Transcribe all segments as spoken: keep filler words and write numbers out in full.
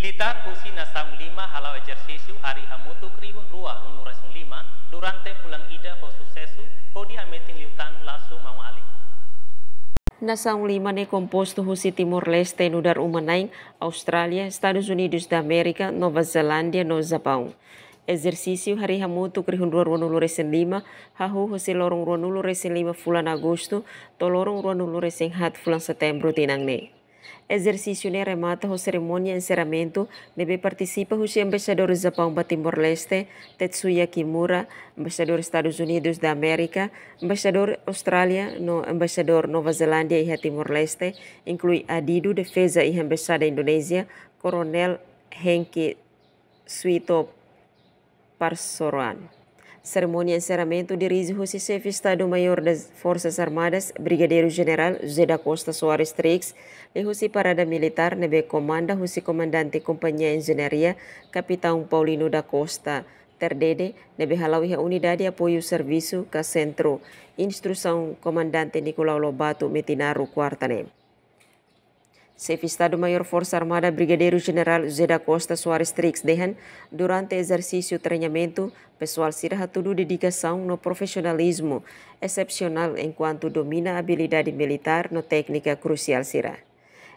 Militár husi nasaun lima hala'o ezersísiu hari hamutuk rihun rua ruanulu-resin-lima durante fulan ida ho susesu, hodi hametin liután lasu maun-alin. Nasaun lima ne'e kompostu husi Timor-Leste nu'udar uma-na'in, Austrália, Estadus Unidus da Amérika, Nova Zelándia no Japaun. Ezersísiu hari hamutuk rihun rua ruanulu-resin-lima hahú husi loron ruanulu-resin-lima fulan Agostu to'o loron ruanulu-resin-haat fulan Setembru tinan ne'e. Ezersísiu ne'e remata ho serimónia enserramentu ne'ebé partisipa husi Embaixadór Japaun ba Timor-Leste, Tetsuya Kimura, Embaixadór Estadus Unidus da Amérika, Embaixadór Austrália no Embaixadór Nova Zelándia iha Timor-Leste, inklui adidu defeza iha Embaixada Indonézia, Koronél Hengki Suitoparsoran. Serimónia enserramentu dirije husi Xefe Estadu-Maiór das Forças Armadas, Brigadeiru Jenerál José da Costa Soares Trix, liuhusi parada militár ne'ebé komanda husi Komandante Kompañia Enjeñaria, Kapitaun Paulino da Costa Terdede, ne'ebé hala'o iha Unidade Apoiu Servisu ka Sentru Instrusaun Komandante Nicolau Lobato Metinaro, kuarta ne'e. Xefe Estadu-Maiór Forsa Armada, Brigadeiru Jenerál José da Costa Soares Trix dehan, durante ezersísiu treinamentu, pesoál sira hatudu dedikasaun no profisionalizmu esepsionál enkuantu domina abilidade militár no téknika krusiál sira.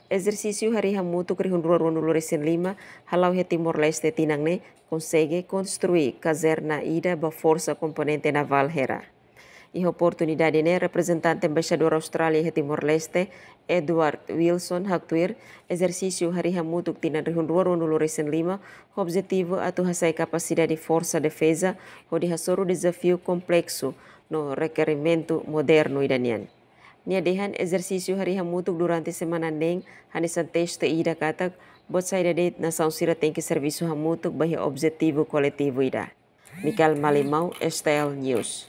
Ezersísiu hari hamutuk rihun rua ruanulu-resin-lima hala'o iha Timor-Leste tinan ne'e konsege konstrui kazerna ida ba Forsa Komponente Navál Hera. Iha oportunidade ne'e, reprezentante Embaixadór Austrália iha Timor-Leste, Edward Wilson, haktuir, ezersísiu hari hamutuk tinan rihun rua ruanulu-resin-lima ho objetivu atu hasa'e kapasidade forsa defeza hodi hasoru dezafiu kompleksu no rekerimentu modernu ida nian. Nia dehan ezersísiu hari hamutuk durante semana neen hanesan teste ida katak buat saida de'it nasaun sira tenke servisu hamutuk ba iha objetivu koletivu ida. Michael Malimau, S T L News.